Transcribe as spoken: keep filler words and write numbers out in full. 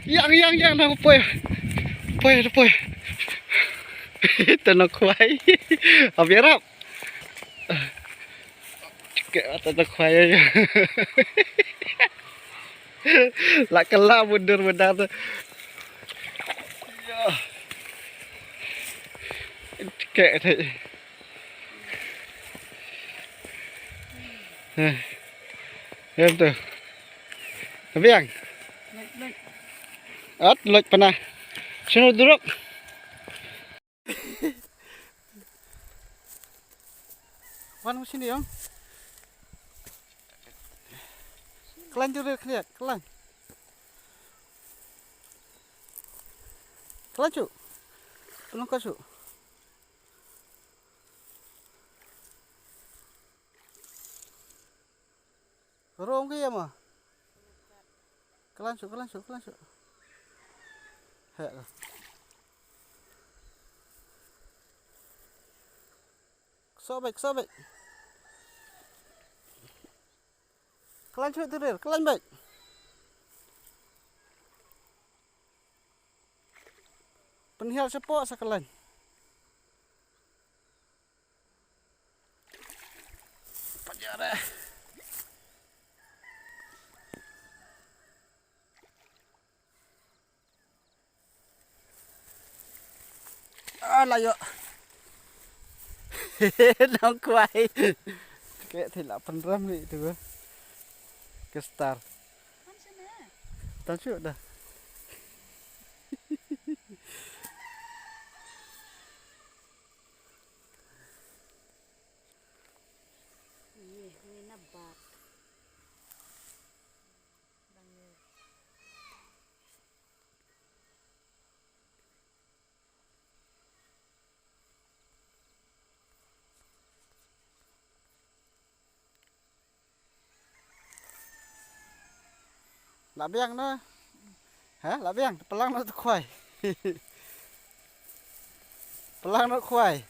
Yang, yang, yang, nang poi. Poi, poi. Te nang khwai. Abi rap. Cike ata nang khwai. La kala mundur bendar tu. Cike te. Heh. Em tu. Biang. At lot pana. Sino duruk. Wan sini yong. Kelan tu dia kena kelan. Kelan cu. Tolong kau cu. Rong ke ya ma. Kelan cu, kelan cu, kelan cu. He. Keso baik, keso baik. Kelan cu tu rir, kelan baik. Penhiar cepo sa kelan. Pajar eh. Ah, layo. Nang kwai. Kayak thila penram ni tu. Ke star. Tan shu dah. Ih, ni na bat. La biang na. Ha, la biang, pelang na tu kwai. Pelang na kwai.